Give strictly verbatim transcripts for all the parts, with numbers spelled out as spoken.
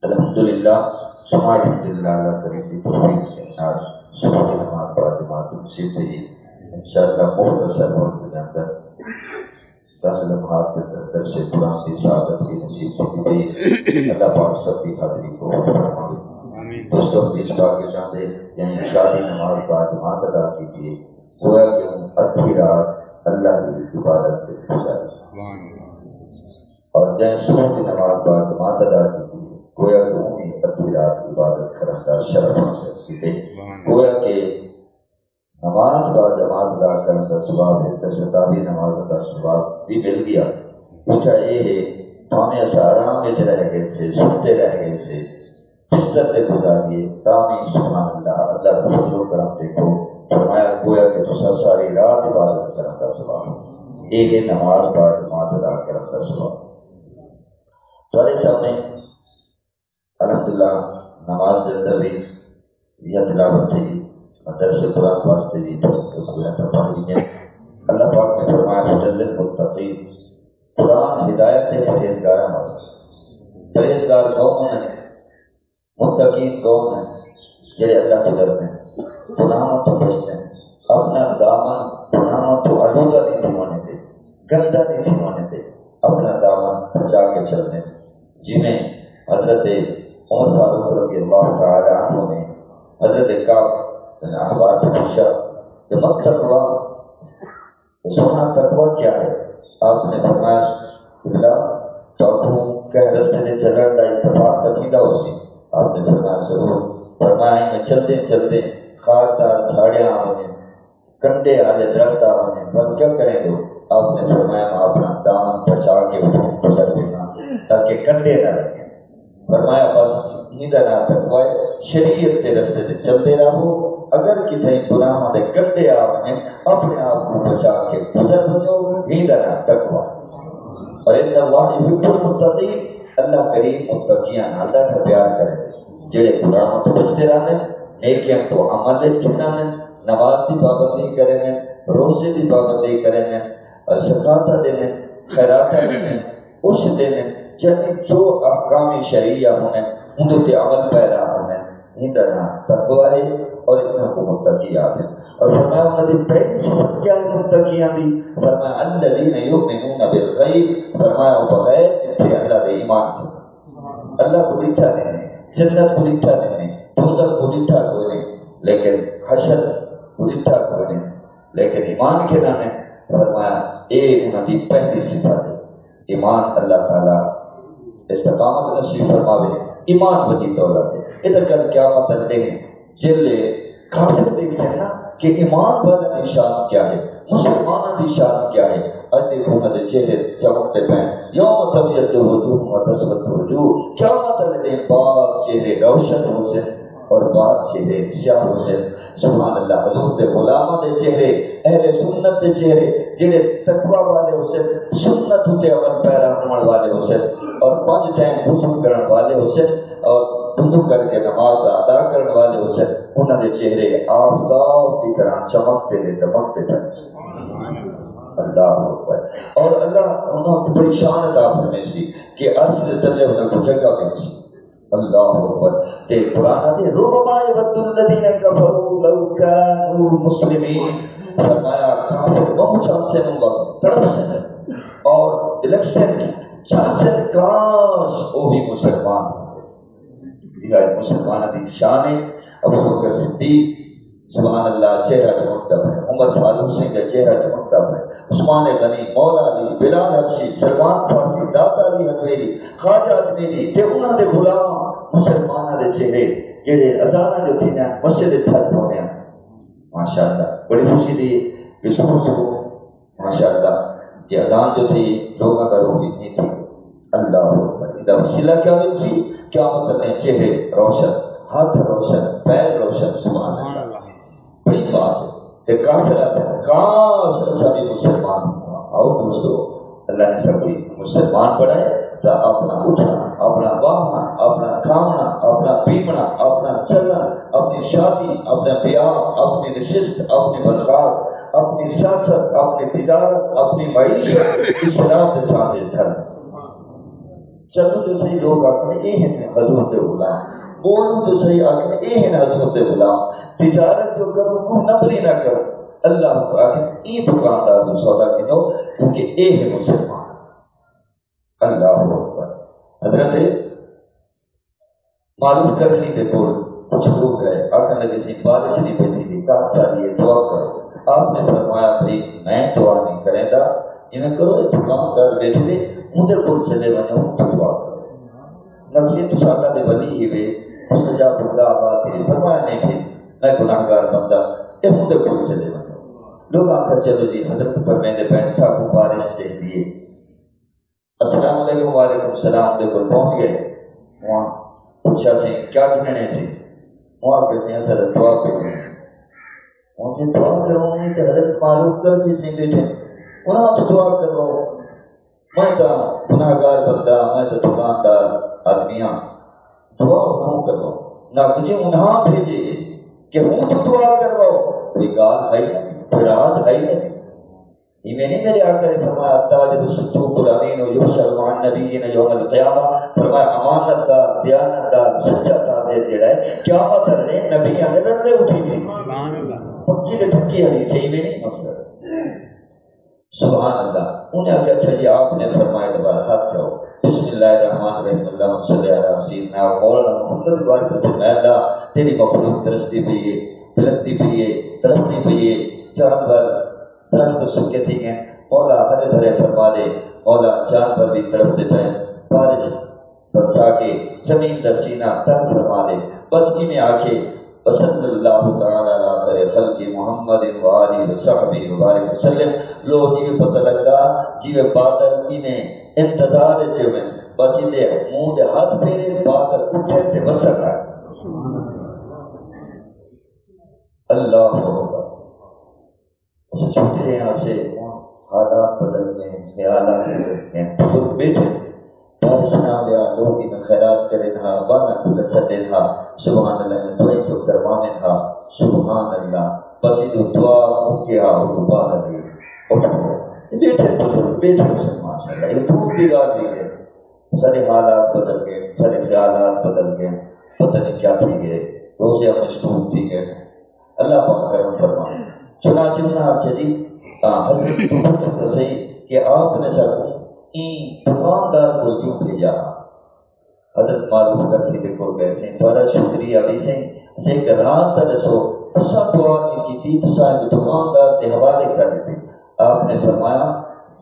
الحمدللہ، ثم الحمدللہ اللہ کریم دی توفیق دے نال ظہر دی نماز با جماعت نصیب تھئی۔ انشاءاللہ مختصر وقت دے اندر دس لمحات دے اندر درس قرآن دی سعادت بھی نصیب تھی پئی۔ اللہ پاک سب دی حاضری قبول فرماوے۔ آمین۔ دوستو، حدیث پاک وچ آندے، جئیں شادی نماز با جماعت ادا کیتی ہے، گویا کہ اوں ادھی رات اللہ دی عبادت تے گزاری۔ سبحان اللہ۔ اور جئیں صبح دی نماز با جماعت ادا کیتی ہے، گویا کہ اوں وی ادھی رات عبادت کرݨ دا شرف حاصل کیتے۔ سبحان اللہ۔ گویا کہ نماز با جماعت ادا کرݨ دا ثواب ہے تے ستاوی نمازاں دا ثواب وی مل ڳیا۔ ݙوجھا اے ہے، بھاویں اساں آرام وچ رہ ڳئے سے، ستے رہ ڳئے سے، بستر تے گزاریے، تاں وی سبحان اللہ، اللہ دا فضل و کرم ݙیکھو۔ فرمایا، گویا کہ تساں ساری رات عبادت کرݨ دا ثواب۔ اے ہے نماز با جماعت ادا کرݨ دا ثواب۔ تہاݙے سامݨے الحمدللہ نماز دے اندر وی یا تلاوت تھی، درس قرآن واسطے وی، کوئی تاں پڑھ وی ہے۔ اللہ پاک نے فرمایا، ھدی للمتقین، قرآن ہدایت ہے پرہیزگاراں واسطے۔ پرہیزگار کون ہیں؟ متقین کون ہیں؟ جڑے اللہ توں ڈردے ہیں، گناہاں توں بچدے ہیں، اپنا دامن گناہاں توں آلودہ نہیں تھیوݨ ݙیندے، گندا نہیں تھیوݨ ݙیندے، اپنا دامن بچا کے چلدے ہیں۔ جیویں حضرت عمر فاروق رضی اللہ تعالی عنہ نے حضرت کعب بن احبار سے پوچھا کہ ما التقوی؟ سوہݨا، تقوی کیا ہے؟ آپ نے فرمایا، قبلہ، تہاکوں کہیں رستے تے چلݨ دا اتفاق تاں تھیندا ہوسی؟ آپ نے فرمایا، ضرور۔ فرمایا، میں چلدے چلدے خاردار جھاڑیاں آ ونڄن، کنڈے آلے درخت آ ونڄن، بس کیا کریں گے؟ آپ نے فرمایا، میں اپݨا دامن بچا کے اتھوں گزر وینداں تاکہ کنڈے نہ لڳن۔ فرمایا، بس ایندا ناں تقوی ہے، شریعت دے رستے تے چلدے رہو، اگر کتھائیں گناہاں دے کنڈے آ ونڄن، اپݨے آپ کوں بچا کے گزر ونڄو، ایندا ناں تقوی ہے۔ اور ان اللہ یحب المتقین، اللہ کریم متقیاں نال ݙاڈھا پیار کریندے، جڑے گناہاں توں بچدے رہندن، نیکیاں توں عمل وچ گھندن، نماز دی پابندی کریندن، روزے دی پابندی کریندن، زکوٰۃ ݙیندن، خیرات ݙیندن، عرس ݙیندن، یعنی جو احکام شرعیہ ہوندن، اوندے تے عمل پیرا ہوندن، ایندا ناں تقوی ہے اور انہاں کوں متقی آکھدن۔ اور فرمایا، انہاں دی پہلی صفت کیا ہے متقیاں دی؟ فرمایا، الذین یؤمنون بالغیب، فرمایا، او بغیب ݙٹھے اللہ دے ایمان رکھدن۔ اللہ کوں ݙٹھا نہیں، جنت کوں ݙٹھا نہیں، دوزخ کوں ݙٹھا کوئی نہیں، لیکن حشر کوں ݙٹھا کوئی نہیں، لیکن ایمان کھیݙا نے؟ فرمایا، اے انہاں دی پہلی صفت ہے۔ ایمان، اللہ تعالیٰ استقامت نصیب فرماوے۔ ایمان وݙی دولت ہے۔ اے تاں کل قیامت دے ݙینہہ جیلے کافر ݙیکھسن نا کہ ایمان والیاں دی شان کیا ہے، مسلماناں دی شان کیا ہے۔ اڄ ݙیکھو انہاں دے چہرے چمکدے پئن۔ یوم تبیض وجوہ و تسود وجوہ۔ قیامت والے ݙینہہ بعض چہرے روشن ہوسن اور بعض چہرے سیاہ ہوسن۔ سبحان اللہ، حضور دے غلاماں دے چہرے، اہل سنت دے چہرے، جڑے تقوی والے ہوسن، سنت اتے عمل پیرا ہووݨ والے ہوسن اور پنج ٹائم وضو کرݨ والے ہوسن اور وضو کر کے نماز دا ادا کرݨ والے ہوسن، انہاں دے چہرے آفتاب دی طرح چمکدے تے دمکدے پئن۔ اللہ اکبر۔ اور اللہ انہاں کوں بڑی شان عطا فرمیسی کہ عرش دے تلے انہاں کوں جگہ ملسی۔ اللہ اکبر۔ تے قرآن آندے، ربما یود الذین کفروا لو کانوا مسلمین۔ فرمایا، کافر ٻہوں چاہسن، وقت تڑپسن اور بلکسن، چاہسن کاش او وی مسلمان ہوندے۔ اے مسلماناں دی شان ہے۔ ابو بکر صدیق، سبحان اللہ، چہرہ چمکدا پئے، عمر فاروق سئیں دا چہرہ چمکدا پئے، عثمان غنی، مولا علی، بلال حبشی، سلمان فارسی، داتا علی ہجویری، خواجہ اجمیری تے انہاں دے غلام مسلماناں دے چہرے جڑے اذاناں جو تھیندیاں مسجد وچ بھر پوندے ہن۔ ماشاءاللہ، بڑی خوشی دی کہ صبح صبح ماشاءاللہ، کہ اذان جو تھی، لوگاں دا روح ہی نہیں تھی۔ اللہ اکبر۔ ایندا وسیلہ کیا ملسی؟ قیامت نے چہرے روشن، ہتھ روشن، پیر روشن، سبحان اللہ۔ بڑی بات ہے۔ تے کافر آکھے، کاش اساں بھی مسلمان ہوواں۔ آؤ دوستو، اللہ نے سب کو مسلمان بݨائے، تاں اپݨا اٹھݨا، اپݨا ٻاہݨا، اپݨا کھاوݨا، اپݨا پیوݨا، اپݨا چلݨ، اپݨی شادی، اپݨا بیاہ، اپݨی نشست، اپݨی برخاست، اپݨی سیاست، اپݨی تجارت، اپݨی معیشت اسلام دے سامݨے ڈھل۔ چلو جو صحیح، لوگ آکھن اے ہن حضور دے غلام، ٻولو جو صحیح، آکھن اے ہن حضور دے غلام، تجارت جو کرو، ݙو نمبری نہ کرو۔ اللہ آکھن ایں دکاندار کوں سودا گھنو، کیونکہ اے ہے مسلمان۔ اللہ اکبر۔ حضرت معروف کرزی دے کول کچھ لوگ ڳئے، آکھݨ لڳے، سئیں، بارش نہیں پئی تھیندی، کاٹ ساری ہے، دعا کرو۔ آپ نے فرمایا، بھئی، میں دعا نہیں کریندا، ایویں کرو، اے دکاندار ٻیٹھے دے، اوندے کول چلے ونڄو، اوتھوں دعا کرو۔ نبی سئیں، تساں اللہ دے ولی ہیوے، مستجاب الدعوات ہیوے، فرمایا، نہیں بھئی، میں گناہگار بندہ، اے اوندے کول چلے ونڄو۔ لوگ آکھیا، چلو جی، حضرت فرمیندے پئے، ساکوں بارش چاہیدی ہے۔ السلام علیکم، وعلیکم السلام دے کول پہنچ ڳئے۔ انہاں پچھیا، سئیں، کیا گھنݨے سی؟ انہاں آکھیا، سئیں، اساں دعا پئی ہے۔ ہݨ جے دعا کراوݨی تے حضرت معروف کرزی سئیں ٻیٹھے، انہاں آکھیا، دعا کرو، میں تاں گناہگار بندہ، میں تاں دکاندار آدمی ہاں، دعا ہوں کرو۔ نہ کسی انہاں بھیجے کہ ہوں تو دعا کرواؤ، کوئی ڳالھ ہے ہی نہیں، کوئی راز ہے ہی نہیں۔ ایویں نہیں، میرے آقا نے فرمایا، التاجر الصدوق الامین یحشر مع النبیین یوم القیامہ۔ فرمایا، امانت دار، دیانت دار، سچا تاجر جیڑھا ہے، قیامت والے دن نبیاں دے رلے اٹھیسی۔ سبحان اللہ۔ پکی تے پکی حدیث ہے، ایویں نہیں مقصد۔ سبحان اللہ۔ انہیں آکھیا، اچھا جی، آپ نے فرمایا، دوبارہ ہاتھ چاؤ۔ بسم اللہ الرحمن الرحیم، اللہم صل علی سیدنا مولانا محمد وعلی وسلم۔ اے اللہ، تیری مخلوق ترسدی پئی ہے، بلکدی پئی ہے، تڑپدی پئی ہے، جانور درخت سکے تھی ڳئن، مولا ہرے بھرے فرما ݙے، مولا جانور وی تڑپدے پئن، بارش برسا کے زمین دا سینہ تر فرما ݙے۔ بس ایویں آکھے، وصلی اللہ تعالی علی خیر خلق محمد و آلہ و صحبہ وبارک وسلم۔ لو جیویں پتہ لڳدا، جیویں بادل ایویں انتظار وچ ہوون، بس ایندے منہ دے ہتھ پھیرے، بادل اٹھے تے وسن لڳ۔ اللہ اکبر۔ اساں چھٹے ہیں، اسے حالات بدل گئے، خیالات بدل گئے، بزرگ ٻیٹھے، بارش نہ ہویا، لوگ انہیں خیرات کرن ہا، بانا کھلا سٹن ہا، سبحان اللہ، انہیں دعائیں جو کرواون ہا، سبحان اللہ۔ بس ادو دعا مکے ہا، ادو بعد علی اٹھ گئے۔ ٻیٹھے بزرگ، ٻیٹھے حسن، ماشاءاللہ، یہ دور دی ڳالھ نہیں ہے۔ سارے حالات بدل گئے، سارے خیالات بدل گئے، پتہ نہیں کیا تھی گئے، روزے مشغول تھی گئے۔ اللہ پاک کرم فرمائے۔ چنانچہ انہاں آکھیا جی، آ، حضرت توں پچھو تاں صحیح کہ آپ نے ساکوں ایں دکاندار کول کیوں بھیجا؟ حضرت معروف کرزی دے کول ڳئے، سئیں، تہاݙا شکریہ وی سئیں، اسے ہک راز تاں ݙسو، تساں دعا نہیں کیتی، تساں ہک دکاندار دے حوالے کر ݙتی۔ آپ نے فرمایا،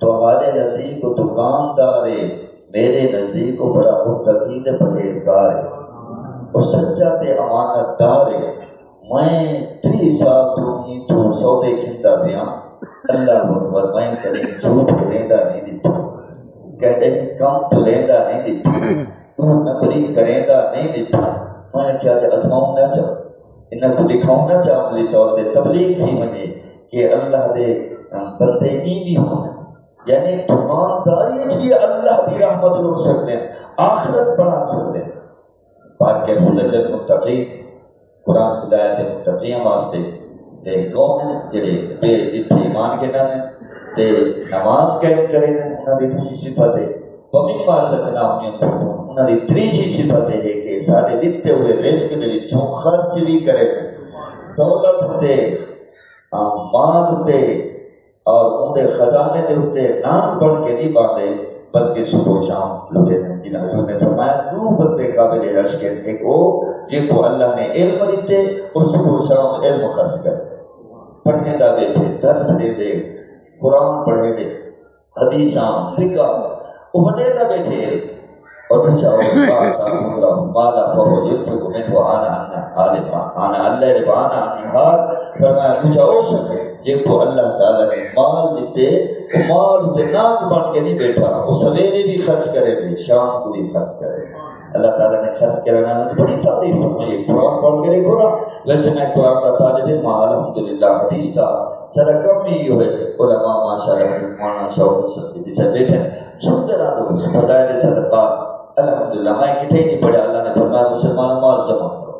تہاݙے نزدیک او دکاندار ہے، میرے نزدیک او بڑا متقی تے پرہیزگار ہے، او سچا تے امانت دار ہے۔ میں تریہہ سال توں ایں توں سودے گھندا پیاں۔ اللہ اکبر، میں کدی جھوٹ بولیندا نہیں ݙٹھا، کدی کم بولیندا نہیں ݙٹھا، ݙو نمبری کریندا نہیں ݙٹھا۔ میں کیا تے ازماؤں نہ چا، انہاں کوں ݙکھاؤں نہ چا، عملی طور تے تبلیغ تھی ونڄے کہ اللہ دے، ام، بندے ایں وی ہون۔ یعنی دکانداری وچ وی اللہ دی رحمت لٹ سڳدے، آخرت بݨا سڳدے۔ پاک ہے ہدی للمتقین، قرآن ہدایت متقیاں واسطے، تے کون ہیں جڑے بے جتھے ایمان گھنن تے نماز قائم کرن، انہاں دی دوسری صفت ہے۔ ومما رزقناہم ینفقون، انہاں دی تریجھی صفت ہے کہ ساڈے ݙتے ہوئے رزق دے وچوں خرچ وی کرن، دولت تے، آ، مال تے، اور اوندے خزانے دے اتے نانگ بݨ کے نہیں ٻاہندے، بلکہ صبح و شام لٹیندن۔ جنہاں حضور نے فرمایا، ݙو بندے قابل رشک ہن، ہک او جینکوں اللہ نے علم ݙتے اور صبح و شام علم خرچ کرے، پڑھیندا ٻیٹھے، درس ݙیندے، قرآن پڑھیندے، حدیثاں، فقہ، او ونڈیندا ٻیٹھے۔ اور ݙوجھا، وآتاکم اللہ مالا فہو ینفق منہ آناء النہار، آناء اللیل و آناء النہار۔ فرمایا، ݙوجھا او شخص ہے جینکوں اللہ تعالیٰ نے مال ݙتے، او مال تے نانگ بݨ کے نہیں ٻیٹھا، او سویرے وی خرچ کریندے، شام کوں وی خرچ کریندے۔ اللہ تعالیٰ نے خرچ کرݨ آلیاں دی بڑی تعریف فرمائی ہے۔ قرآن پڑھ کے ݙیکھو نا، ویسے میں قرآن دا طالب علم ہاں، الحمدللہ، حدیث دا سارا کم ہی ایہو ہے، علماء ماشاءاللہ مولانا شوکت صدیقی صاحب ٻیٹھے ہن، سݨدے رہندے ہو، فضائل صدقات، الحمدللہ، میں کتھے نہیں پڑھیا، اللہ نے فرمایا، مسلمانوں، مال جمع کرو۔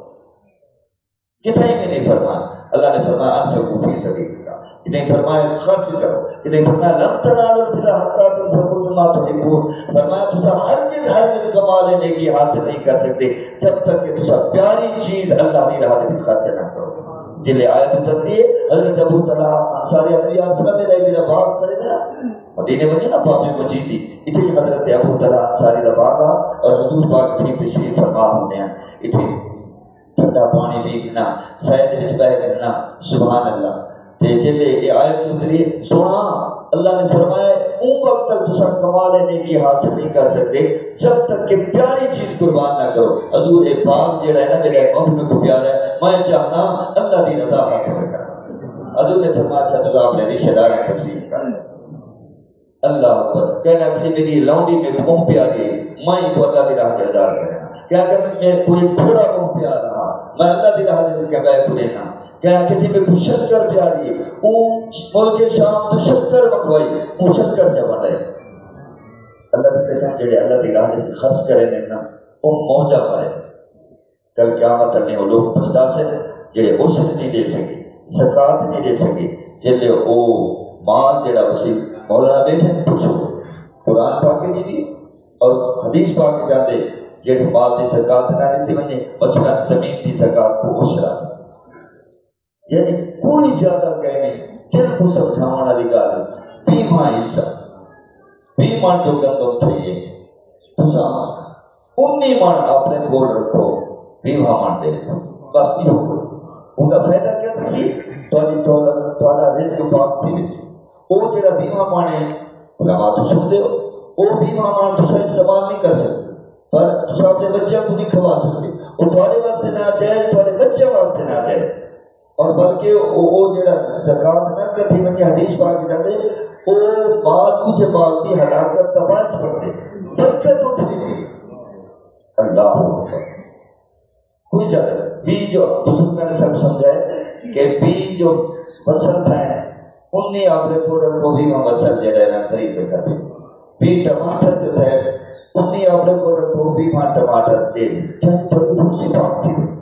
کتھے بھی نہیں فرمایا، اللہ نے فرمایا، انفقوا فی سبیل اللہ۔ کتنے فرمایا خرچ کرو، کتنے فرمایا لن تنالوا البر حتى تنفقوا مما تحبون۔ فرمایا تسا ہرگز ہرگز کمال نیکی حاصل نہیں کر سکتے جب تک کہ تسا پیاری چیز اللہ دی راہ دے وچ خرچ نہ کرو۔ جلے آیت اترتی ہے، حضرت ابو طلحہ انصاری، نبی علیہ السلام دے جڑا باغ کھڑے نا، مدینے ونجے نا باب مسجد دی، اتھے ہی حضرت ابو طلحہ انصاری دا باغ آ، اور حضور پاک اتھے تشریف فرما ہوندے ہیں۔ اتھے ٹھنڈا پانی پی گھننا، سائے دے وچ ٻہہ گھننا، سبحان اللہ۔ تے جیلے اے آیت اتری، سوہݨا، اللہ نے فرمایا، اوں وقت تک تساں کمال نیکی حاصل نہیں کر سکدے جب تک کہ پیاری چیز قربان نہ کرو۔ حضور، اے باغ جیڑھا ہے نا، میرے محبوب کوں پیارا ہے، میں چاہنا اللہ دی رضا حاصل کراں۔ حضور نے فرمایا، اچھا، تساں اپݨے رشتہ داراں تقسیم کر۔ اللہ اکبر۔ کہنا سی، میری لونڈی میکوں ٻہوں پیاری ہے، میں ایکوں اللہ دی راہ تے آزاد کرینا۔ کہنا کہ میں کوئی گھوڑا ٻہوں پیارا ہا، میں اللہ دی راہ دے وچ کبے پھرینا۔ کہنا کہ جی میکوں شکر پیاری ہے، او ملک شام توں شکر منگوائی، او شکر چا ونڈائے۔ اللہ دی قسم، جڑے اللہ دی راہ دے وچ خرچ کریندے نا، او موجاں مارے۔ کل قیامت تک او لوگ پچھتاسن جڑے عشر نہیں ݙے سڳے، زکوٰۃ نہیں ݙے سڳے۔ جیلے او مال جڑا اسی مولا ٻیٹھے پچھو، قرآن پاک وچ وی اور حدیث پاک وچ آندے، جڑے مال دی زکوٰۃ نہ ݙتی ونڄے، مثلاً زمین دی زکوٰۃ کوں عشر آکھدے۔ یعنی کوئی زیادہ کائے نہیں، دل کوں سمجھاوݨ والی ڳالھ۔ ویہواں حصہ، ویہہ مݨ جو گندم تھئی ہے، تساں انی مݨ اپݨے کول رکھو، ویہواں مݨ ݙے ݙیو۔ بس ایہو کجھ۔ اوندا فائدہ کیا تھیسی؟ تہاݙی دولت، تہاݙا رزق پاک تھی ویسی۔ او جڑا ویہواں مݨ ہے، علماء توں سݨدے ہو، او ویہواں مݨ تساں استعمال نہیں کر سڳدے، پر تساں اپݨے ٻچیاں کوں نہیں کھوا سڳدے۔ او تہاݙے واسطے ناجائز، تہاݙے ٻچیاں واسطے ناجائز۔ اور بلکہ او، او جڑا زکوٰۃ نہ کڈھی ونڄے، حدیث پاک وچ آندے، او مال، اوندے مال دی ہلاکت دا باعث بݨدے، برکت اٹھ ویندی ہے۔ اللہ اکبر۔ کوئی زیادہ نہیں۔ بیج جو بزرگاں نے سب سمجھائے کہ بیج جو فصل ہے، انی اپݨے کول رکھو، ویہواں فصل جڑا ہے نا، خرید تے کھاتے۔ ویہہ ٹماٹر جو ہے، انی اپݨے کول رکھو، ویہواں ٹماٹر ݙے۔ جب بڑی خوشی پاک تھی وے۔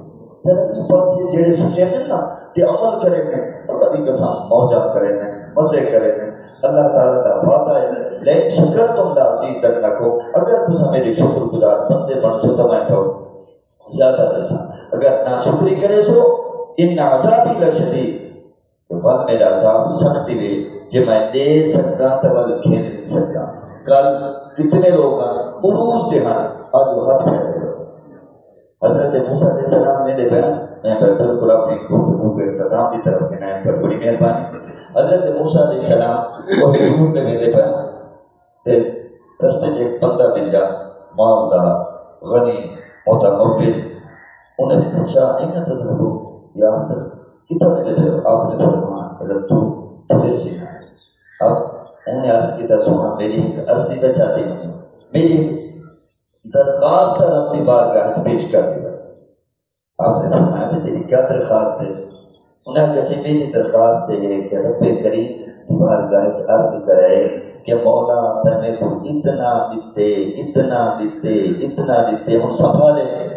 ذرا ایں پاسے جڑے سوچیندن نا تے عمل کریندن، اللہ دی قسم موجاں کریندن، مزے کریندن۔ اللہ تعالیٰ دا وعدہ ہے، لئن شکرتم لازیدنکم، اگر تساں میݙے شکر گزار بندے بݨسو تاں میں تہاکوں زیادہ ݙیساں۔ اگر ناشکری کریسو، ان عذابی لشدید، تے ول میݙا عذاب سخت وے، جے میں ݙے سڳداں تاں ول گھن وی سڳداں۔ کل کتنے لوگ ہن، عروج تے ہن، اڄ او ہتھ پھیلے۔ حضرت موسیٰ علیہ السلام ویندے پئے ہن، میں بالکل اپݨی گفتگو کوں اختتام دی طرف گھن آیا، پر بڑی مہربانی۔ حضرت موسیٰ علیہ السلام کوہ طور تے ویندے پئے ہن، تے رستے وچ ہک بندہ ملیا، مالدار، غنی، متمول۔ انہاں نے پچھیا، "أين تذهبون؟" یار، کتھاں ویندے پئے ہو؟ آپ نے فرمایا، "إلى طور، طور سینا۔" اب انہاں نے عرض کیتا، "سوہݨا، میݙی ہک عرضی تاں چاتی ونڄے، میݙی درخواست رب دی بارگاہ وچ پیش کر ݙیو۔" آپ نے فرمایا، "بھئی تیݙی کیا درخواست ہے؟" انہاں آکھیا، "جی میݙی درخواست اے ہے کہ رب کریم دی بارگاہ وچ عرض کرے کہ مولا تیں میکوں اتنا ݙتے، اتنا ݙتے، اتنا ݙتے، ہݨ سنبھالے،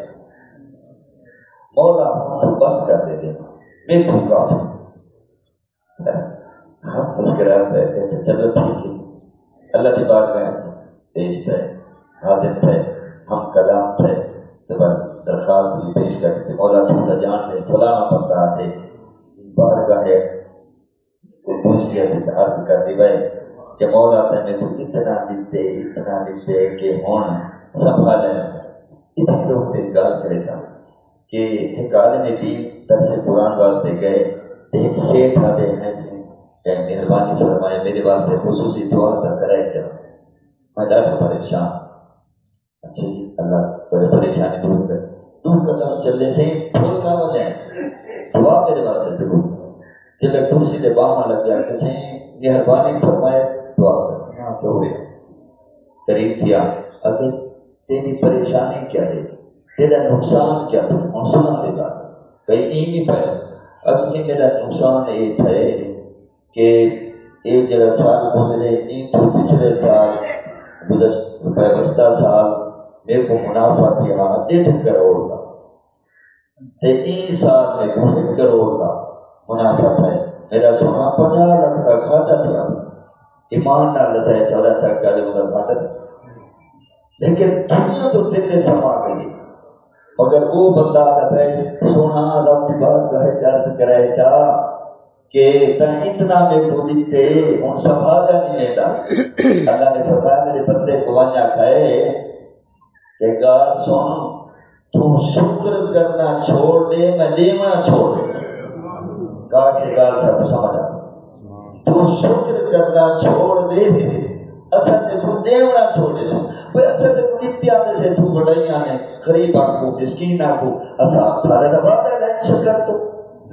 مولا ہݨ توں بس کر ݙے، میکوں کافی۔" ہم مسکرا پئے، کہتے، "چلو ٹھیک ہے۔" اللہ دی بارگاہ وچ پیش تھئے، حاضر تھئے، ہم کلام تھئے، تے بس درخواست وی پیش کر ݙتی، "مولا توں تاں ڄاݨدیں، فلاݨا بندہ آ تے بارگاہ قدسیت وچ عرض کر ݙیوے کہ مولا تیں میکوں اتنا ݙتے، اتنا ݙتے کہ ہݨ سنبھالے۔" اتھاں لوگ تے ڳالھ کریساں کہ ہک عالم دین درس قرآن واسطے ڳئے تے ہک سیٹھ آہدے ہیں سیں، اے مہربانی فرمائے میݙے واسطے خصوصی دعا دا کرائے چا، میں ݙاڈھا پریشان۔ اچھا جی، اللہ تیݙی پریشانی دور کرے۔ ݙو قدم چلے سیں، بھل نہ ونڄے، دعا میݙے واسطے ضرور۔ جیلے کرسی تے ٻاہواں لڳیا کہ سیں مہربانی فرمائے، دعا کر۔ میں آکھیا ہوئے۔ قریب تھیا، اگر تیݙی پریشانی کیا ہے؟ تیݙا نقصان کیا ہے؟ ہݨ سݨا ݙے ڳالھ۔ کئی ایں وی پئے۔ اڳ سیں میݙا نقصان اے تھئے کہ اے جیڑھا سال گزرے، ایں توں پچھلے سال گزشت-، گزشتہ سال میکوں منافع تھیا ݙیڈھ کروڑ دا۔ تے ایں سال میکوں ہک کروڑ دا منافع تھئے۔ میرا سونا، پنجاہ لکھ دا گھاٹا تھیا، ایمان نال ݙسائے، چوݙاں لکھ دا اوندا گھاٹا تھیا، لیکن دنیا توں دل سما گئی۔ مگر او بندہ آکھدا پئے، سونا، رب دی بارگاہ وچ عرض کرے چا کہ تیں اتنا میکوں ݙتے، ہݨ سنبھالیا نہیں ویندا۔ اللہ نے فرمایا، میرے بندے کوں ونڄ آکھے کہ ڳالھ سݨ، توں شکر کرݨا چھوڑ ݙے، میں ݙیوݨا چھوڑ ݙے۔ کاش اے ڳالھ سب سمجھ آ۔ توں شکر کرݨا چھوڑ ݙے، اساں تیکوں ݙیوݨا چھوڑ ݙیسوں۔ بھئی، اساں تیکوں ݙتیاں تے سے، توں وݙائیاں نے، غریباں کوں، مسکیناں کوں، اساں، سارے دا وعدہ ہے، لئن شکرتم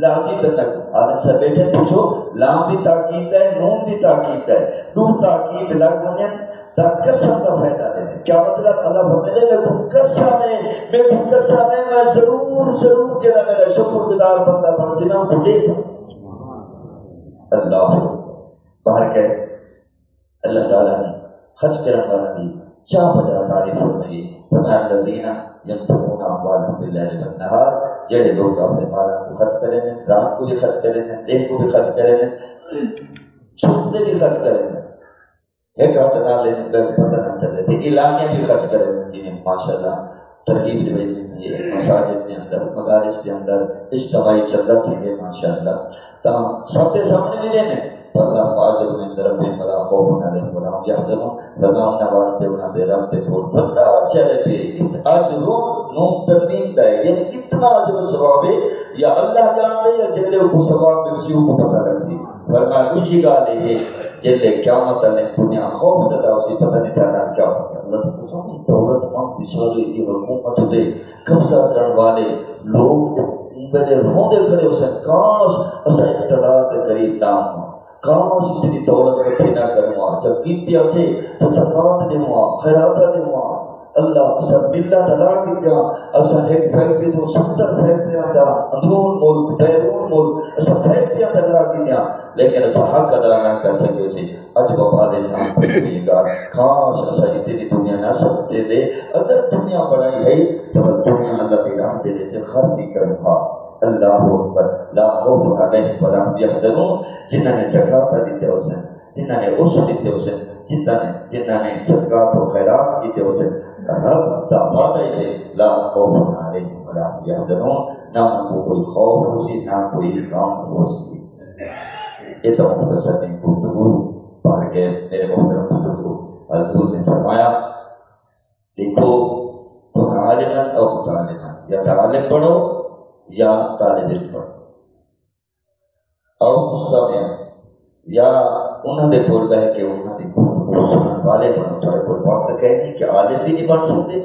لازیدنکم۔ عالم صاحب ٻیٹھے، پچھو، لام وی تاکید دا ہے، نون وی تاکید دا ہے، ݙو تاکید لڳ ونڄن تاں قسم دا فائدہ ݙیندے۔ کیا مطلب؟ اللہ فرمیندے، میکوں قسم ہے، میکوں قسم ہے، میں ضرور، ضرور جیڑھا میرا شکر گزار بندہ بݨسی نا، اونکوں ݙیساں۔ اللہ اکبر۔ باہر گئے، اللہ تعالیٰ نے خرچ کرݨ والیاں دی چا پنجاہ تعریف فرمائی۔ فرمایا، الذین ینفقون اموالہم باللیل والنہار، جیڑھے لوگ اپݨے مالاں کوں خرچ کریندن، رات کوں وی خرچ کریندن، ݙینہہ کوں وی خرچ کریندن، چھپ تے وی خرچ کریندن، ہک ہتھ نال ٻئے کوں پتہ نہ چلے، تے اعلانیہ وی خرچ کریندن، جیویں ماشاءاللہ ترغیب ݙیوی ویندی ہے، مساجد دے اندر، مدارس دے اندر اجتماعی چندہ تھیندے، ماشاءاللہ، تاں سب دے سامݨے وی ݙیندے۔ فلہم اجرہم عند ربہم ولا خوف علیہم ولا ھم یحزنون، فرمایا انہاں واسطے انہاں دے رب دے کول وݙا اجر ہے۔ اجر، نون تنوین دا ہے، یعنی اتنا اجر و ثواب ہے، یا اللہ ڄاݨدے یا جیڑھے اوکوں ثواب ملسی اوکوں پتہ لڳسی۔ فرمایا ݙوجھی ڳالھ اے ہے، جیڑھے قیامت والے ݙینہہ خوف زدہ ہوسی، پتہ نہیں ساݙے نال کیا بݨے۔ اللہ دی قسم، دولت مند وچارے دی حکومت تے قبضہ کرݨ والے لوگ اوں ویلے روندے کھڑے ہوسن، کاش اساں اقتدار دے قریب نہ ہوواں، کاش اتنی دولت کٹھی نہ کرواں، جب کیتی ہوسی تاں زکوٰۃ ݙیواں، خیراتاں ݙیواں۔ اللہ، اساں ملاں تاں لا ڳھدیاں، اساں ہک فیکٹری توں ستر فیکٹریاں دا اندرون ملک، بیرون ملک، اساں فیکٹریاں تاں لا ڳھدیاں، لیکن اساں حق ادا نہ کر سڳیوسے۔ اڄ وفا دے نام تے اے ڳالھ، کاش اساں اتنی دنیا نہ سمجھیندے۔ اگر دنیا بݨائی ہئی تاں بس دنیا اللہ دی راہ دے وچ خرچ ہی کروں ہا۔ اللہ اکبر۔ لا خوف علیہم ولا ھم یحزنون، جنہاں نے زکوٰۃ ݙتے ہوسن، جنہاں نے عشر ݙتے ہوسن، جنہاں نے، جنہاں نے صدقات و خیرات کیتے ہوسن، رب دا وعدہ ہے، لا خوف علیہم ولا ھم یحزنون، نہ انہاں کوں کوئی خوف ہوسی، نہ کوئی غم ہوسی۔ اے تاں مختصر جئی گفتگو پڑھ کے میرے محترم بزرگو، حضور نے فرمایا، ݙیکھو، کن عالما او متعلما، یا تاں عالم بݨو یا طالب علم بݨو۔ او مستمع، یا انہاں دے کول ٻہہ کے انہاں دی گفتگو سݨݨ والے بݨو۔ تہاݙے کول وقت کائنی کہ عالم وی نہیں بݨ سڳدے،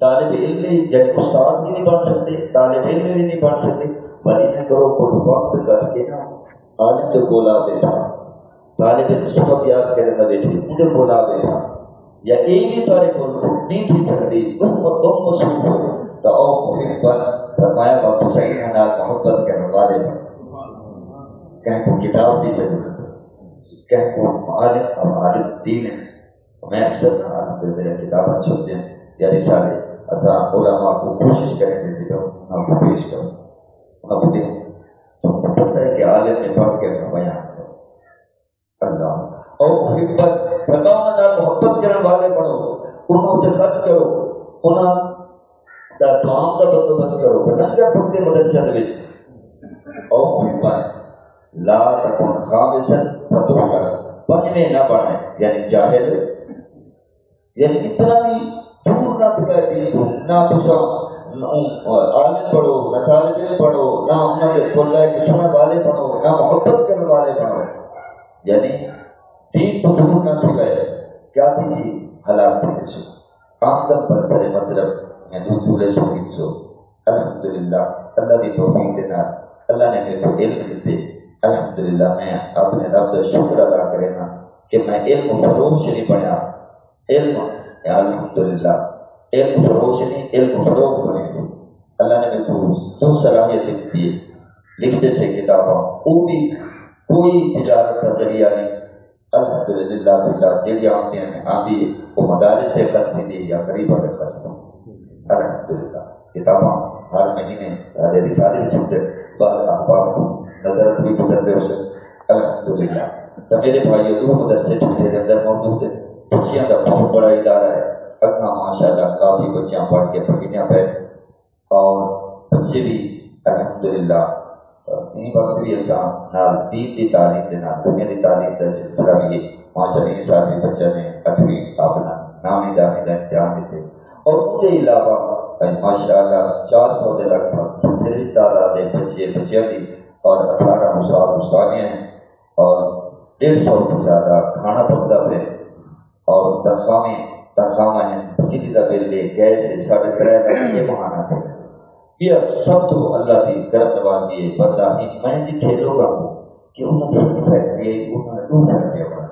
طالب علم وی، یعنی استاد وی نہیں بݨ سڳدے، طالب علم وی نہیں بݨ سڳدے، پر ایویں کرو، کجھ وقت کڈھ کے نا عالم دے کول آ ٻیٹھا، طالب علم سبق یاد کریندا ٻیٹھے، اوندے کول آ ٻیٹھا، یا اے وی تہاݙے کول نہیں تھی سڳدی، تم، تم مصروف ہو، تاں او محبا، فرمایا، بس تساں انہاں نال محبت کرݨ والے بݨو۔ کہیں کوں کتاب دی ضرورت ہے، کہیں کوں عالم، اب عالم دین ہے۔ میں اکثر نہ عالم دے میرے کتاباں چھپدیاں یا رسالے، اساں علماء کوں کوشش کریں کہ ذکر انہاں کوں پیش کروں، انہاں کوں ݙیوں۔ تہاکوں پتہ ہے کہ عالم نے پڑھ کے اپݨا بیان کرو۔ اللہ۔ او محبت، فرمایا انہاں نال محبت کرݨ والے بݨو، انہاں تے خرچ کرو، انہاں دا طعام دا بندوبست کرو، تے لنگر پکدے مدرسیاں دے وچ۔ او محبت، لا تکن خامسا فتحقر، پنجویں نہ بݨے، یعنی جاہل یعنی اتنا وی دور نہ تھیوے دین توں، نہ تساں، نہ عالم بݨو، نہ طالب علم بݨو، نہ انہاں دے کول ٻہہ کے سݨݨ والے بݨو، نہ محبت کرݨ والے بݨو۔ یعنی دین توں دور نہ تھیوے، کیا تھی جی حالات تھی ویسو۔ آمدن برسر مطلب میں دو جھولے سو گھنسو۔ الحمدللہ، اللہ دی توفیق دے نال اللہ نے میکوں علم ݙتے۔ الحمدللہ، میں اپݨے رب دا شکر ادا کرینداں کہ میں علم فروش نہیں بݨیا۔ علم، الحمدللہ، علم فروش نہیں، علم فروغ بݨے سی۔ اللہ نے میکوں جو صلاحیت ݙتی ہے، لکھدے سے کتاباں، او وی کوئی تجارت دا ذریعہ نہیں۔ الحمدللہ باللہ، جیڑھی آمدن آندی ہے، او مدارس تے خرچ تھیندی ہے یا غریباں تے خرچ تھیندی ہے۔ الحمدللہ، کتاباں ہر مہینے سارے رسالے وچ ہوندے، بعض احباب کوں نظر بھی گزردے ہوسن۔ الحمدللہ۔ تے میرے بھائیو، ݙو مدرسے ٹھٹھے دے اندر موجود ہیں۔ بچیاں دا بہت بڑا ادارہ ہے۔ اڳاں ماشاءاللہ کافی بچیاں پڑھ کے پڑھیاں پئے اور بچے بھی الحمدللہ۔ ایں وقت بھی اساں نال دین دی تعلیم دے نال دنیا دی تعلیم دا سلسلہ بھی ہے۔ ماشاءاللہ ایں سال بھی بچہ نے اٹھویں اپنا نامی داخلہ امتحان ݙتے۔ اور اوں دے علاوہ ماشاءاللہ چار سو دے لگ بھگ ٹھٹھے دی تعداد ہے بچے بچیاں دی، اور اٹھارہ استاد استادیاں ہیں، اور ݙیڈھ سو توں زیادہ کھانا پکدا پئے، اور تنخواہیں، تنخواہاں ہیں، بجلی دا بل ہے، گیس ہے، ساڑھے ترے لاکھ یہ مہانہ تھے۔ یہ سب تو اللہ دی کرم نوازی ہے۔ بندہ ہی میں جتھے لوگاں کو کہ انہاں دی ہک فیکٹری ہے، انہاں نے ݙو فیکٹریاں بݨا۔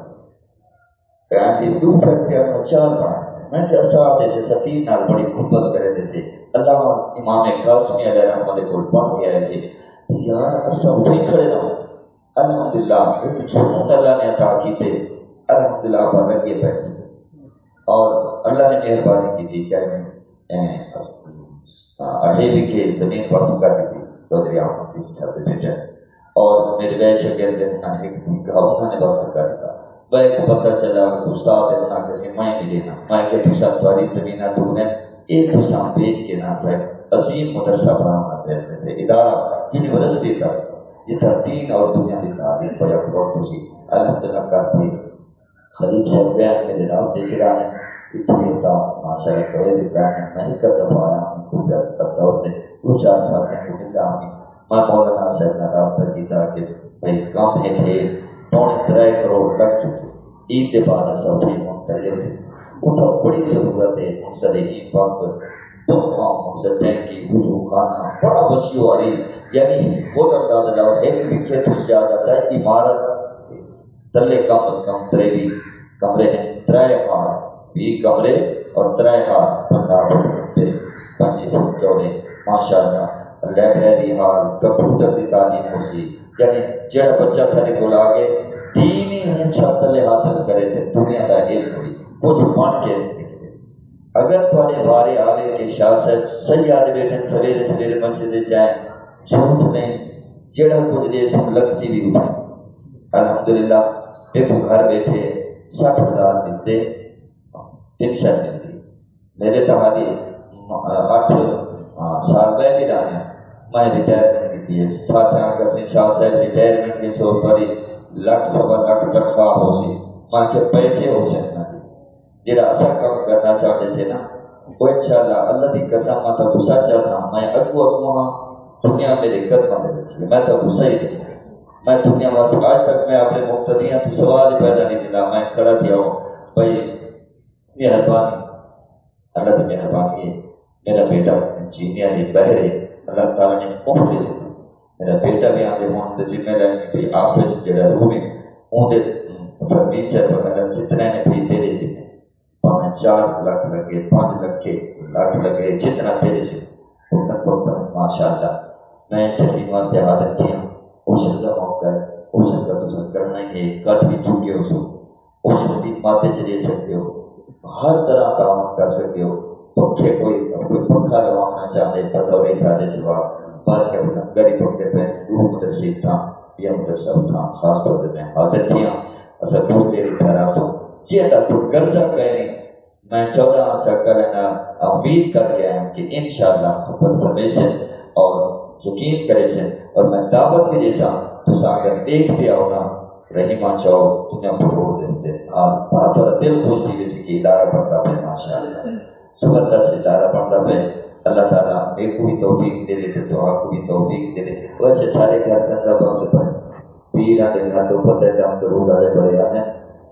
کراچی ݙو فیکٹریاں، انہاں چار بݨا۔ میں تے اساں آہدے سے تین نال بڑی محبت کریندے سے۔ علامہ امام قاسمی علیہ رحمت دے کول پڑھ کے آئے سے۔ یار، اساں اتھے ہی کھڑے رہوں۔ الحمدللہ، ہک جنون اللہ نے عطا کیتے۔ الحمدللہ، پر لڳے پئے سے۔ اور اللہ نے مہربانی کیتی کہ میں، اے، اٹھے وکھے زمین وقف کر ݙتی چوہدری احمد الدین صاحب دے بیٹے، اور میرے ٻئے شاگرد ہیں، انہاں نے ہک بیگھہ انہاں نے وقف کر ݙتا۔ ٻئے کوں پتہ چلا، استاد ہے، انہاں آکھیا سی میں بھی ݙینا۔ میں آکھیا تساں تہاݙی زمیناں دور ہیں، اے تساں بیچ کے نہ سہی عظیم مدرسہ بݨاوݨ دا ذہن ہے، ادارہ یونیورسٹی دا، جتھاں دین اور دنیا دی تعلیم پیا وقت تسی الحمدللہ کر ݙے۔ خلیل صاحب ڳئے میݙے نال تے چرانے، اتھے اتاں ماشاءاللہ کوئی بھی کہنے، میں ہک دفعہ آیا ہوں، خوبصورت طور تے ݙو چار ساتھیاں کوں ملا ہوں۔ میں مولانا صاحب نال رابطہ کیتا کہ بھئی کم ہک ہے، پونے ترے کروڑ لڳ چکے، عید دے بعد اساں اتھے منتقل تھے۔ اتھاں بڑی ضرورت ہے، ہݨ ساݙے ایں وقت دعا، مقصد ٹینکی، وضو خانہ، بڑا وسیع و عریض، یعنی خود اندازہ لاؤ، ہک وکھے توں زیادہ تاں عمارت تلے کم از کم تریوی کمرے ہیں، ترے ہال، ویہہ کمرے اور ترے ہال، پنجاہ فٹ تے پنجی فٹ چوڑے، ماشاءاللہ، لائبریری ہال، کمپیوٹر دی تعلیم ہوسی، یعنی جیڑھا بچہ ساݙے کول آ کے دینی ہن سب تلے حاصل کرے تے دنیا دا علم بھی کجھ بݨ کے نکلے۔ اگر تہاݙے بارے آوے کہ شاہ صاحب صحیح آہدے ٻیٹھن، سویرے سویرے مسجد اچ آئے، جھوٹ نہیں، جیڑھا کجھ ݙیسوں لڳسی بھی اٹھے۔ الحمدللہ، میکوں گھر ٻیٹھے سٹھ ہزار ملدے، پنشن ملدی۔ میݙے تاں ہالی اٹھ سال ٻئے بھی ݙاہنے، میں ریٹائرمنٹ کیتی ہے۔ ساتھیاں آکھیا سی شاہ صاحب ریٹائرمنٹ ݙیسو، تہاݙی لکھ سوا لکھ تنخواہ ہوسی۔ میں آکھیا پیسے ہوسن نہ جی، جیڑھا اساں کم کرݨا چاہندے سے نا، او انشاءاللہ، اللہ دی قسم، میں تہاکوں سچ آکھاں، میں اڳوں اڳوں ہاں، دنیا میݙے قدماں دے وچ ہے، میں تہاکوں صحیح ݙساں۔ میں دنیا واسطے اڄ تک میں اپݨے مقتدیاں توں سوال ہی پیدا نہیں کیتا، میں کھڑا تھیا ہوں، بھئی مہربانی، اللہ دی مہربانی ہے، میݙا بیٹا انجینئر ہے، ٻاہر ہے، اللہ تعالیٰ نے مفت ݙتی۔ میݙا بیٹا بھی آندے ہن دے ذمہ داری بھی آفس جیڑھا روم ہے، اوندے فرنیچر وغیرہ جتنے نے بھی تیرے ذمہ، بھاویں چار لکھ لڳے، پنج لکھ لڳے، جتنا تیرے ذمہ، وقت وقت ماشاءاللہ۔ میں سکین واسطے حاضر تھیاں، عشر دا موقع ہے، عشر دا تساں کرݨا ہی ہے، کٹ بھی چکے ہو سو، عشر دی مد اچ ݙے سڳدے ہو، ہر طرح تعاون کر سڳدے ہو۔ پکھے کوئی، کوئی پکھا لواوݨا چاہندے، پتہ ہووے ساݙے سوا بھر کے لنگر ہی پکدے پئے، ݙو مدرسے اتھاں، ٻیا مدرسہ اتھاں، خاص طور تے میں حاضر تھیاں۔ اساں کجھ دیر اتھاں رہسوں، جیڑھا کوئی قرضہ کائنی، میں چودہ چکر انہاں امید کر کے آیا کہ انشاءاللہ محبت فرمیسن اور یقین کریسن، اور میں دعوت بھی ݙیساں، تساں اگر ݙیکھ تے آؤ نا، رحیماں چوک، دنیا پروڑ دے اتے نال بڑا بڑا دل خوش تھی ویسی کہ ادارہ بݨدا پئے، ماشاءاللہ۔ زبردست ادارہ بݨدا پئے۔ اللہ تعالیٰ میکوں بھی توفیق ݙیوے تے تہاکوں بھی توفیق ݙیوے۔ ویسے سارے گھر چندہ بخش پئے، پیراں دے گھر توں پتہ ہے دم درود والے بڑے آندے،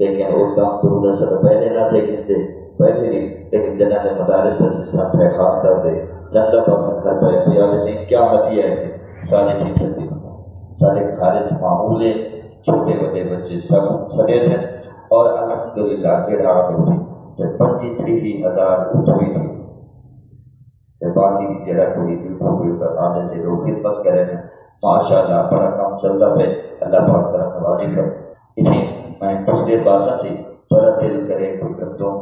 لیکن او دم درود اساں تاں پہلے نہ سے گھندے، پہلے بھی، لیکن جنہاں دے مدارس دا سسٹم ہے، خاص طور تے چندہ بخش گھر پئے، پیا ݙسیں کیا ہدیہ ہے ساݙے ٹیچر دی، ساݙے گھر وچ معمول ہے، چھوٹے وݙے بچے سب سݙیسن، اور الحمدللہ جیڑھا آندے تے پنجی تریہی ہزار اتھوں ہی تھی۔ تے باقی بھی جیڑھا کوئی ݙکھ ہووے تاں آندے سے لوگ خدمت کرن۔ ماشاءاللہ بڑا کم چلدا پئے، اللہ پاک کرم نوازی کرے۔ اتھیں میں کجھ دیر باساں سی، پر دل کرے کوئی کندوں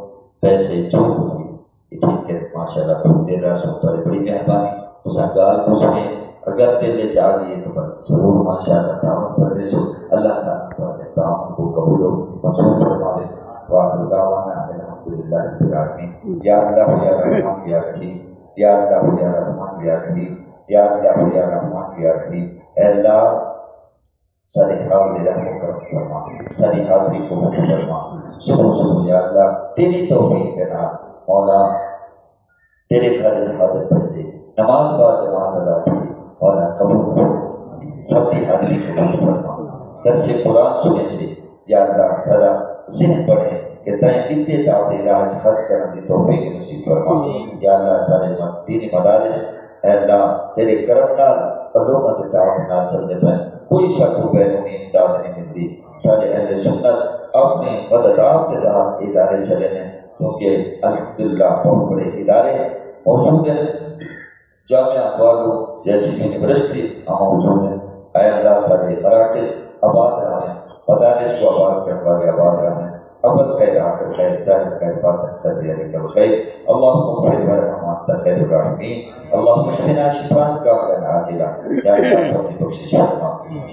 پیسے جو کجھ بھی۔ اتھیں کہ ماشاءاللہ کجھ دیر رہسوں، تہاݙی بڑی مہربانی، تساں ڳالھ پچھ کے اگر دل وچ آ ڳئی ہے تو بس ضرور ماشاءاللہ تعاون کر ݙیسو۔ اللہ تعالیٰ تہاݙے تعاون کوں قبول و منظور فرماوے۔ وآخر دعوانا ان الحمدللہ رب العالمین۔ یا اللہ یا رحمان یا رحیم، یا اللہ یا رحمان یا رحیم، یا اللہ یا رحمان یا رحیم۔ اے اللہ، ساݙے حال دے رحم و کرم فرما، ساݙی حاضری قبول فرما۔ صبح صبح یا اللہ تیری توفیق دے نال مولا تیرے گھر وچ حاضر تھیسے، نماز با جماعت ادا تھئی، مولا قبول فرما۔ سب دی حاضری قبول فرما۔ درس قرآن سݨیسے، یا اللہ ساݙا ذہن بݨے کہ تئیں ݙتے تاں اپݨی راہ وچ خرچ کرݨ دی توفیق نصیب فرما۔ یا اللہ ساݙے مد-، دینی مدارس اے اللہ تیرے کرم نال اور لوکاں دے تعاون نال چلدے پئن، کوئی شک و بیرونی امداد نہیں ملدی۔ ساݙے اہل سنت اپݨی مدد آپ دے تحت ادارے چلے نے، کیونکہ الحمدللہ بہت بڑے ادارے موجود ہیں، جامعہ انوارالعلوم جیسی یونیورسٹی موجود ہیں۔ اے اللہ ساݙے مراکز آباد رہویں، مدارس کوں آباد کرݨ والے آباد رہویں۔ اول خیر، آخر خیر، ظاہر خیر، باطن خیر، بذالک الخیر۔ اللہم اغفر وارحم وانت خیر الراحمین۔ اللہم اشفنا شفاء کاملا عاجلا۔ یا اللہ سب دی بخشش فرما۔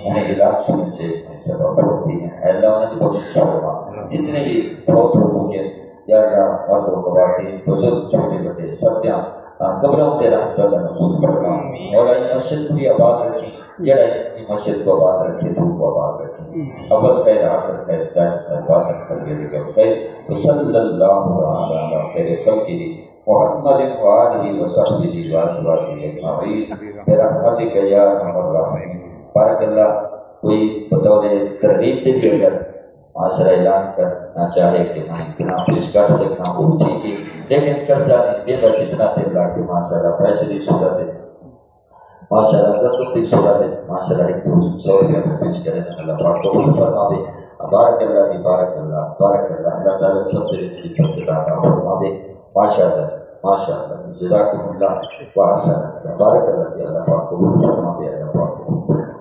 انہیں علاج سنیں سے انہیں سبب ہوتی ہیں۔ اے اللہ انہیں دی بخشش فرما۔ جتنے بھی فوت ہو چکے، یا اللہ مرد و خواتین، بزرگ، چھوٹے بڑے، سب دیاں آ، قبراں تے رحمتاں دا نزول فرما۔ مولا ایں مسجد کوں وی آباد رکھیں، جیڑھا ایں مسجد کوں آباد رکھے، توں کوں آباد رکھیں۔ اول خیر، آخر خیر، ظاہر خیر، باطن خیر، بذالک الخیر۔ وصلی اللہ تعالی علی خیر خلقہ محمد و آلہ و صحبہ و ازواجہ اجمعین برحمتک یا ارحم الراحمین۔ بارک اللہ۔ کوئی بطور ترغیب دے بھی اگر معاشرہ اعلان کرنا چاہے کہ میں اتنا پیش کر سکتا ہوں، وہ ٹھیک ہے، لیکن قرضہ نہیں دیتا، جتنا دل لا کے ماشاءاللہ پیسے دی صورت ہے، ماشاءاللہ قرض دی صورت ہے، ماشاءاللہ ایک دو سو روپیہ میں پیش کرے، اللہ پاک قبول فرماوے۔ بارک اللہ جی، بارک اللہ، بارک اللہ، اللہ تعالیٰ سب دے وچ دی برکت عطا فرماوے۔ ماشاءاللہ، ماشاءاللہ جی، جزاکم اللہ و احسن الجزاء۔ بارک اللہ جی، اللہ پاک قبول فرماوے، اللہ پاک قبول فرماوے۔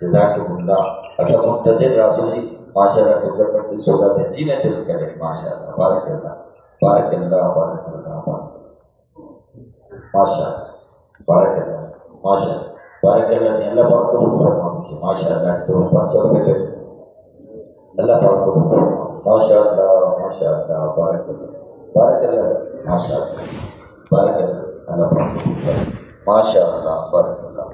جزاکم اللہ۔ اساں منتظر رہسوں جی، ماشاءاللہ، قدرت دی سودا تے جیویں دل کرے، ماشاءاللہ، بارک اللہ، بارک اللہ، بارک اللہ، بارک اللہ۔ ماشاءاللہ، بارک اللہ، ماشاءاللہ، بارک اللہ جی، اللہ پاک قبول فرماوے جی، ماشاءاللہ، تو پانچ سو روپے دے، اللہ پاک قبول فرماوے، ماشاءاللہ، ماشاءاللہ، بارک اللہ، بارک اللہ، ماشاءاللہ، بارک اللہ، اللہ پاک قبول فرماوے، ماشاءاللہ، بارک اللہ۔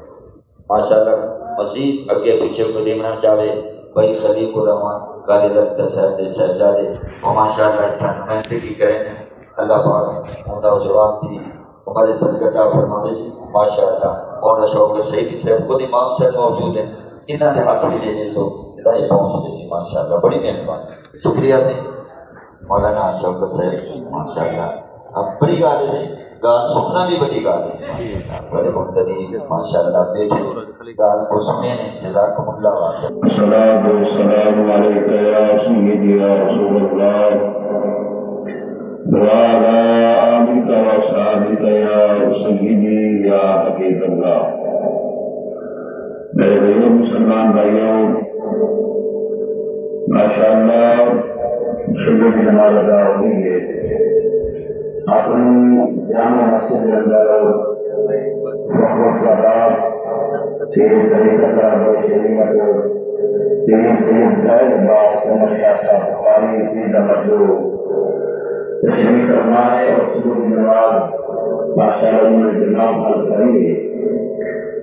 ماشاءاللہ، مزید اڳے پچھے کوئی ݙیوݨا چاہے، بھائی خلیق الرحمان قاری لخدر صاحب دے صاحبزادے، او ماشاءاللہ اتھاں نمائندگی کرن۔ اللہ پاک انہاں دا جواب دی عمر برکت عطا فرماوے جی۔ ماشاءاللہ، مولانا شوکت سعیدی صاحب خود امام صاحب موجود ہیں، انہاں دے ہتھ وی ݙے ݙیسو، ادا ہی پہنچ ویسی۔ ماشاءاللہ، بڑی مہربانی، شکریہ سئیں۔ مولانا شوکت صاحب، ماشاءاللہ، اب بڑی ڳالھ ہے جی، ڳالھ سݨݨا وی وݙی ڳالھ ہے۔ بڑے مقتدی، ماشاءاللہ، بیٹھے ڳالھ کوں سݨے نے، جزاکم اللہ خیر۔ الصلاة والسلام عليك يا سيدي يا رسول الله، وعلى آلك وأصحابك يا سيدي يا حبيب الله۔ میرے بھائیو، مسلمان بھائیو، ماشاءاللہ، صبح کی نماز ادا ہو گئی ہے۔ اپنی جامع مسجد کے اندر وقت وقت کا بعد پیر طریقت اور شریعت پیر سید زید عباس احمد شاہ صاحب بخاری، سید احمد جو تشریف فرما ہے اور صبح کی نماز ماشاءاللہ انہوں نے جماعت حل کری ہے۔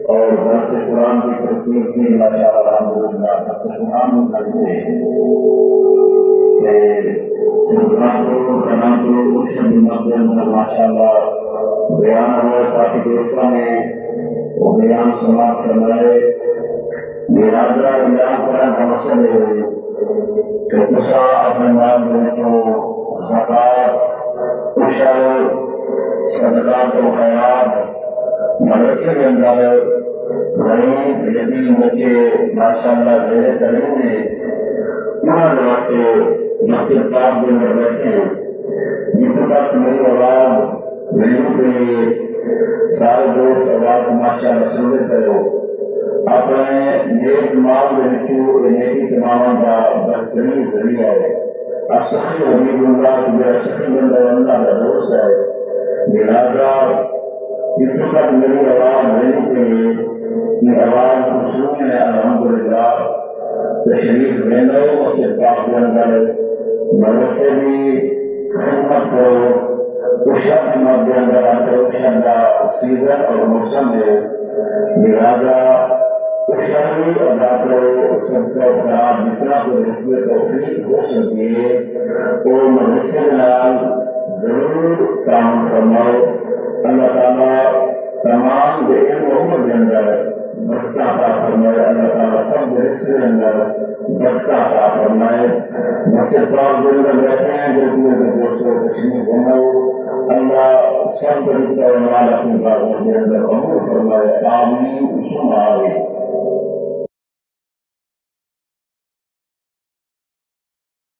اور درس قرآن کی ترتیب بھی ماشاءاللہ الحمدللہ درس قرآن بھی کرتے ہیں۔ تے سلطان پور، کمال پور، ارشد مقدم کا ماشاءاللہ بیان ہوا، کافی دوستوں نے وہ بیان سماعت فرمائے۔ لہذا بیان کرنے کا مقصد ہے کہ تساں اپݨے مال دے وچوں زکوٰۃ، عشر، صدقات و خیرات، مدرسے دے اندر غریب یتیم بچے ماشاءاللہ زیر تعلیم نے، انہاں دے واسطے مسجد پاک دے اندر بیٹھے ہیں۔ جتھوں تک میری آواز میرے تے سارے دوست احباب ماشاءاللہ سنتے پئے ہو۔ اپݨے نیک مال دے وچوں اے نیکی کماوݨ دا بہترین ذریعہ ہے۔ اور سخی حبیب اللہ کہ میرا سخی بندہ اللہ کا دوست ہے۔ لہذا جتھوں تک میری آواز میرے تے آواز کوں سݨ کے الحمدللہ تشریف گھنو، مسجد پاک دے اندر مدرسے دی خدمت کرو، عشاء دی خدمت دے اندر آ کرو، عشاء دا سیزن اور موسم ہے، لہذا عشاء وی ادا کرو، صدقہ و خیرات جتنا کوئی حسب توفیق ہو سکے، او مدرسے دے نال ضرور تعاون فرماؤ۔ اللہ تعالیٰ تمام دے علم و عمر دے اندر برکتاں عطا فرمائے۔ اللہ تعالیٰ سب دے رزق دے اندر برکتاں عطا فرمائے۔ مسجد پاک دے اندر بیٹھے ہیں، جو بھی اندر دوستو تشریف گھنو، اللہ سب دے رزق و اعمال اپنی بارگاہ دے اندر قبول فرمائے۔ آمین ثم آمین۔